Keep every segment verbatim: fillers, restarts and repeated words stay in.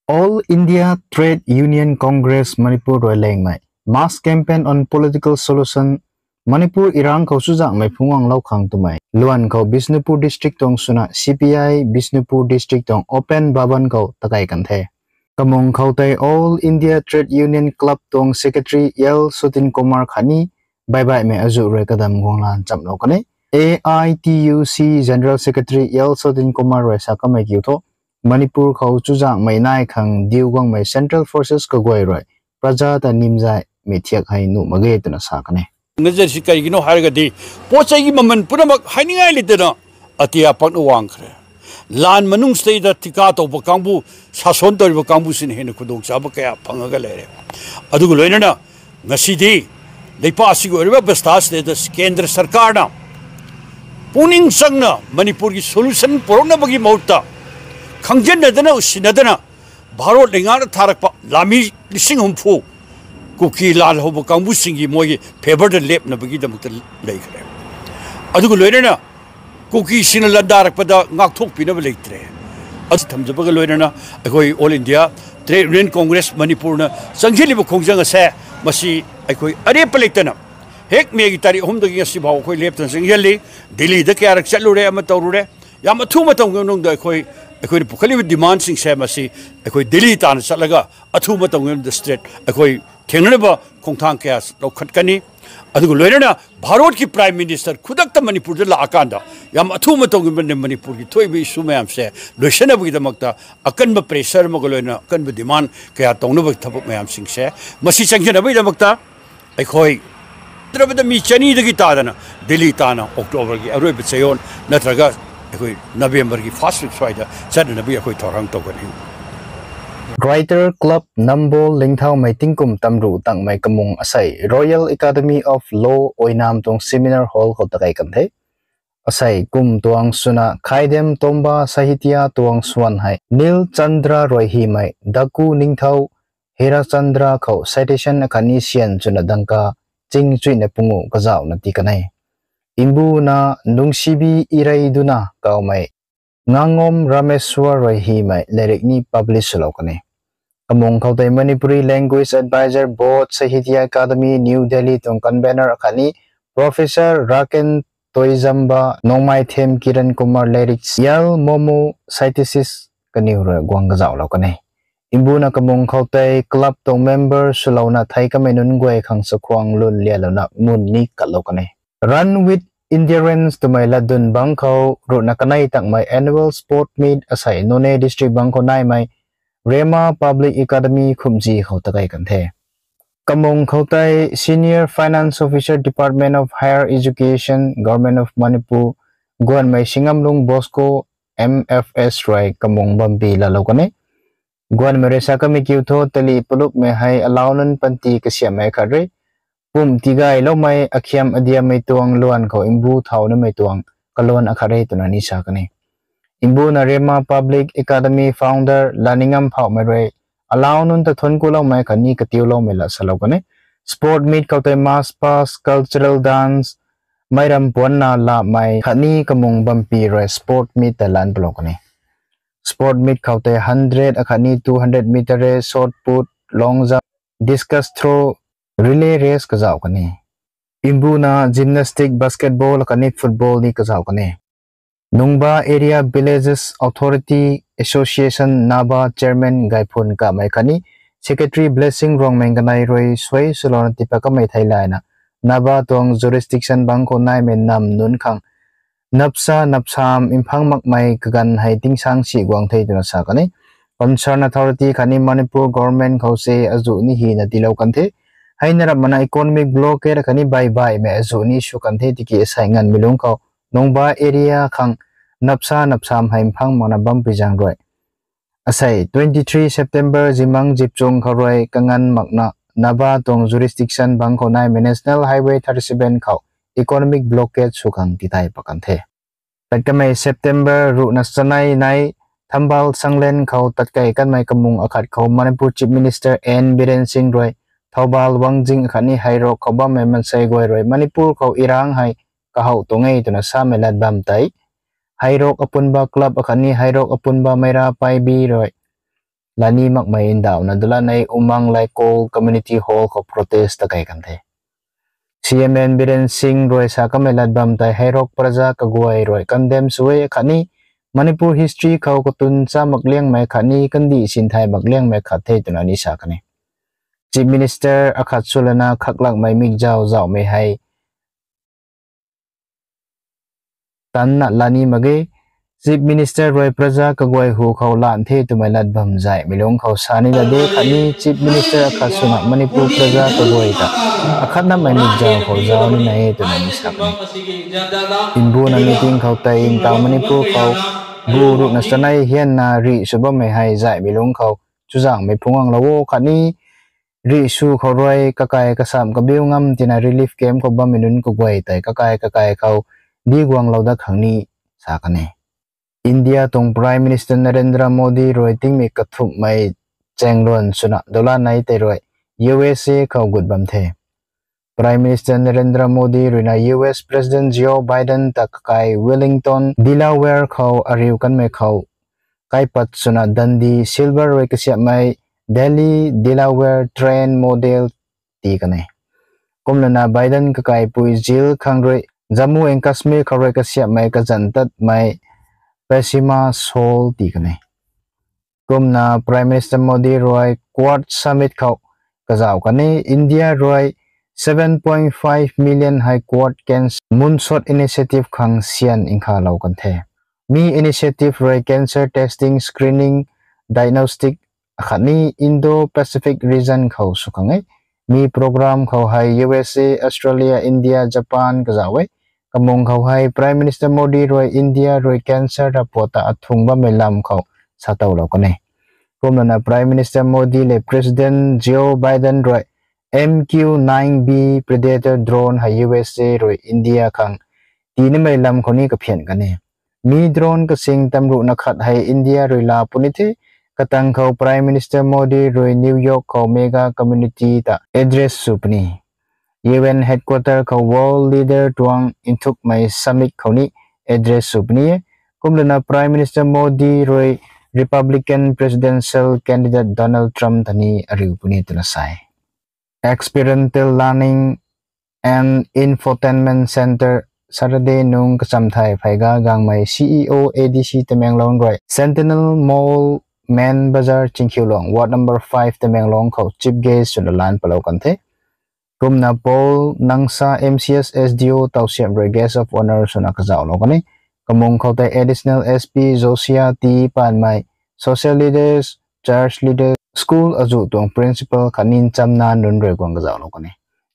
All India Trade Union Congress Manipur rui lengmei mass campaign on political solution, Manipur irang khou chuzaenghmei phungc guanglou khang twmei luan khou Bishnupur district tuang swna C P I Bishnupur district tuang open bhavan khou takei kan the. Kamung khou tei All India Trade Union Club tuang secretary L Sotin Kumar khatni baihbaihmei azuh rui kadam guanglan chamlou kan e. A I T U C general secretary L Sotin Kumar rui sa kamei kiu thu, Manipur khou chuzaenghmei nai khang diu guangmei central forces kaguay rui praja ta nimzaymei thiak hei nuh mak ge twna sa kan e. Ngazat si karigino hairagadi, pochai ki maman punamak hainingai litena atia pakna wang khare. Lan manung state da tika towba kangbu, sason towba kangbu sin hena khudong chaba kaya phang aga lere. Adugu loinana, ngasidi leipa sigu ariba basta state da Kendra Sarkar na puning changna Manipur ki solution porokna bagi mautta khangjanna dana usina dana Bharot lei ngana tharakpa lami lising humphu Kuki lan houba kangbu singgi moi ki favor da lepna bagi damakta lei khare. Adugu loinana Kuki sina landarakpa da ngakthokpina ba leitre. As thamjaba ka loinana, akoi All India Trade Union Congress Manipur na changkhiliba khongjang ase, masi akoi are palektana hek megi tari hum da ki ngasi bhau akoi leptana changhili Delhi da kaya rak chat lure ama tow lure. Yam athu matang nung da akoi, akoi na pukhaliba demand sing se masi akoi Delhi tana chatlaga athu matang nung da straight akoi thengnaba khongthang kaya lou khat kani. Adugu loinana Bharot ki Prime Minister khudakta Manipur da la akanda yam athu matang nung Manipur ki thoibi issue mayam se loisana bagi damakta akanba pressure maga loina akanba demand kaya tongnaba thabak mayam sing se masi changkhina bagi damakta akoi trabada mi chani da ki ta dana Delhi tana October ki arui ba chayon natraga akoi November ki first week swai da chatna bi akoi thorang tow kani. Writer Club Nambol Lingthaumei tingkum tamru tangmei kamung asei Royal Academy of Law Oinam tuang seminar hall khou takei kan the. Asei kum tuang swna Khaidem Tomba Sahitya tuang swan hei Nil Chandra rui hymei Daku Ningthau Hera Chandra khou citation akhatni syan swna dangka ching chuina pungu kazauhna ti kan e. Mbuna Nungsibi Ireiduna kawmei Ngangom Rameswar rui hymei lairik ni publish swlou kan e. Kamung khou tei Manipuri Language Advisor Board, Sahitya Academy, New Delhi tuang convener akhatni Professor Raken Toijamba, Nongmai Them Kiran Kumar lairik Yal Momo Synthesis kaniw rui guang kazauhlou kan e. Mbuna kamung khou tei club tuang member swlouna thei kamei nunc guay khang chakhwang lun lialouna mun ni katlou kan e. Run with Endurance twmei latdyn bangc khou ruhna kanei tangmei annual sport meet asei Noney district bangc khou naimei Rema Public Academy Khumji khou takei kan the. Kamung khou tei Senior Finance Officer, Department of Higher Education, Government of Manipur, Guanmei Singamlung Bosco, M F S rui kamung bampi laalou kan e. Guanmei rui sa kamei kiu thu tali palupmei hei alau nunc panty kasiamhmei khat rui pum tigayloumei akhiam adiammei tuang luan khou mbu thau namei tuang kaluan akhat re twna ni sa kan e. Mbuna Rema Public Academy founder Laningam Phauhmei rui alau nunc ta thuanc kuloumei khatni katiuloumei la salou kan e. Sport meet khou tei march past, cultural dance, meiram puanna lamei khatni kamung bampi rui sport meet ta lan palou kan e. Sport meet khou tei hundred akhatni two hundred meter race, shot put, long jump, discus throw, relay race kazauh kan e. Mbuna gymnastic, basketball akhatni football ni kazauh kan e. Nungba Area Villages Authority Association, NAVA chairman Gaiphun Kamei khatni secretary Blessing Ruangmeng kanei rui suai swlouna tiipat kamei theilayna NAVA tuang jurisdiction bangc khou naimei nam nunc khang napsa napsam mphang makmei kaganv hei tingsang si guang the twna sa kan e. Concerned authority khatni Manipur government khou se azuh ni hina tiilou kan the. Heina ramh mana economic blockade khatni baibaihmei azuh ni sw kan the tiki asei nganvmei lungc khou Nungba area khang napsa napsam hei mphang makna bampui zaeng rui asei twenty three September zimang zipchung khou rui kanganv makna NAVA tuang jurisdiction bangc khou naimei National Highway thirty seven khou economic blockade sw khang tithay pat kan the. Tat kamei September ruhna chanei nai Thambal Sanglen khou tatkei kanmei kamung akhat khou Manipur Chief Minister N Biren Singh rui Thoubal, Wangjing akhatni Heirok khou bammei mansei guay rui Manipur khou irang hei kahouh tuang e twna samei lat bam tei Heirok Apunba Club akhatni Heirok Apunba Meira Paibi rui lani makmei ndauhna dulanei Umang Laikol Community Hall khou protest ta kei kan the. C M N Biren Singh rui sa kamei lat bam tei Heirok Praja kaguay rui condemn sw e khatni Manipur history khou katun cha mak liangmei khatni kandih sinthai mak liangmei khat the twna ni sa kan e. Chief Minister akhat swlana khaklakmei mikzau zauhmei hei tanna lani mak ge. Chief Minister rui Praja kaguay hu khou lan the twmei lat bam zaihmei lungc khou sa ni la de khatni Chief Minister akhat swna Manipur Praja kaguay ta akhatnamei mikzau khou zau ni na e twna ni sa kan e. Mbuna meeting khou tei ntaw Manipur khou bu ruhna chanei hianna rih sw bammei hei zaihmei lungc khou chuzaenghmei phungc guanglou o khatni rih sw khou rui kakai kasam kabiu ngam tina relief camp khou bammei nunc kaguay tei kakai kakai khou di guanglou dat khang ni sa kan e. India tuang Prime Minister Narendra Modi rui tingmik kathumhmei chaengluan swna dulanei tei rui U S A khou gut bam the. Prime Minister Narendra Modi ruina U S President Joe Biden ta kakai Wilmington, Delaware khou ariu kanmei khou kaipat swna Dundee Silver rui kasiamhmei Delhi Delaware train model tii kan e. Kumlana Biden kakaipui Jill khang rui Jammu and Kashmir khou rui kasiamhmei kazanc tatmei Pashima Shawl tii kan e. Kumna Prime Minister Modi rui Quad Summit khou kazauh kan e. India rui seven point five million hei Quad Cancer Moonshot Initiative khang syan nkhalou kan the. Mi initiative rui cancer testing, screening, diagnostic khatni Indo-Pacific region khou sw khang e. Mi program khou hei U S A, Australia, India, Japan kazauh e. Kamung khou hei Prime Minister Modi rui India rui cancer ta puat ta athung bammei lam khou sa towlou kan e. Kumlana Prime Minister Modi le President Joe Biden rui M Q nine B Predator drone hei U S A rui India khang tinimei lam khou ni kaphian kan e. Mi drone kasing tamruhna khat hei India rui la puni the. Katang khou Prime Minister Modi rui New York khou mega community ta address sw puni. U N headquarter khou world leader tuang nthukmei summit khou ni address sw puni e. Kumlana Prime Minister Modi rui Republican presidential candidate Donald Trump ta ni ariu puni twna sa e. Experiential Learning and Infotainment Centre Saturday nung kachamthai pheyga gangmei C E O A D C Tamenglong rui Sentinel Mall, Main Bazar, Chingkhiuluang, Ward number five Tamenglong khou chief guest swna lan patlou kan the. Kumna Paul Nangsa M C S S D O Tausiam rui guest of honour swna kazauhlou kan e. Kamung khou tei Additional S P Josiah T Panmei, social leaders, church leaders, school azuh tuang principal khatni nchamna nunc rui guang kazauhlou kan e.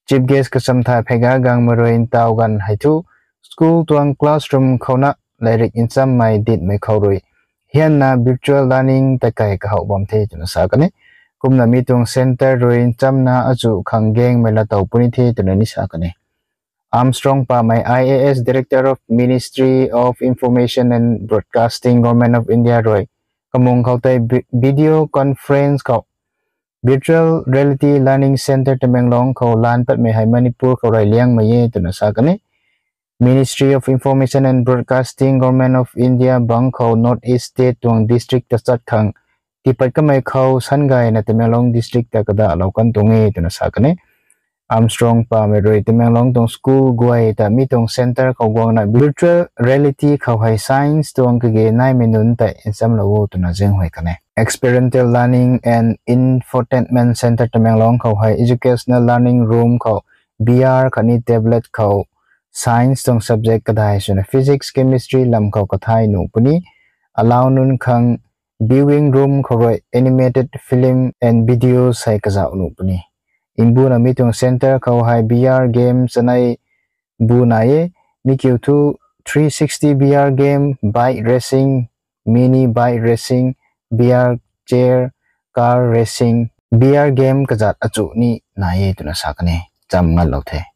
Chief guest kachamthai pheyga gangmei rui ntaw ganv hei thu school tuang classroom khouna lairik nchammei ditmei khou rui hianna virtual learning ta kei kahouh bam the twna sa kan e. Kumna mi tuang centre rui nchamna azuh khang gangmei latow puni the twna ni sa kan e. Armstrong Pamei, I A S, Director of Ministry of Information and Broadcasting, Government of India rui kamung khou tei vi-, video conference khou Virtual Reality Learning Centre Tamenglong khou lan patmei hei Manipur khou rui liangmei e twna sa kan e. Ministry of Information and Broadcasting, Government of India bang khou North East State tuang district tachat khang tiipat kamei khou sangayna Tamenglong district ta kadahlou kan tuang e twna sa kan e. Armstrong Pamei rui Tamenglong tuang school guay ta mi tuang centre khou guangna virtual reality khou hei science tuang kage naimei nunc tei nchamlou o twna zaenghuay kan e. Experiential Learning and Infotainment Centre Tamenglong khou hei educational learning room khou V R khatni tablet khou science tuang subject kadai swna physics, chemistry lam khou kathai nuh puni. Alau nunc khang viewing room khou rui animated film and videos hei kazauh nuh puni. Mbuna mi tuang centre khou hei V R game chanei bu nai e, mi kiu thu three sixty V R game, bike racing, mini bike racing, V R chair, car racing, V R game kazat achu ni nai e twna sa kan e. Cham nganlou the.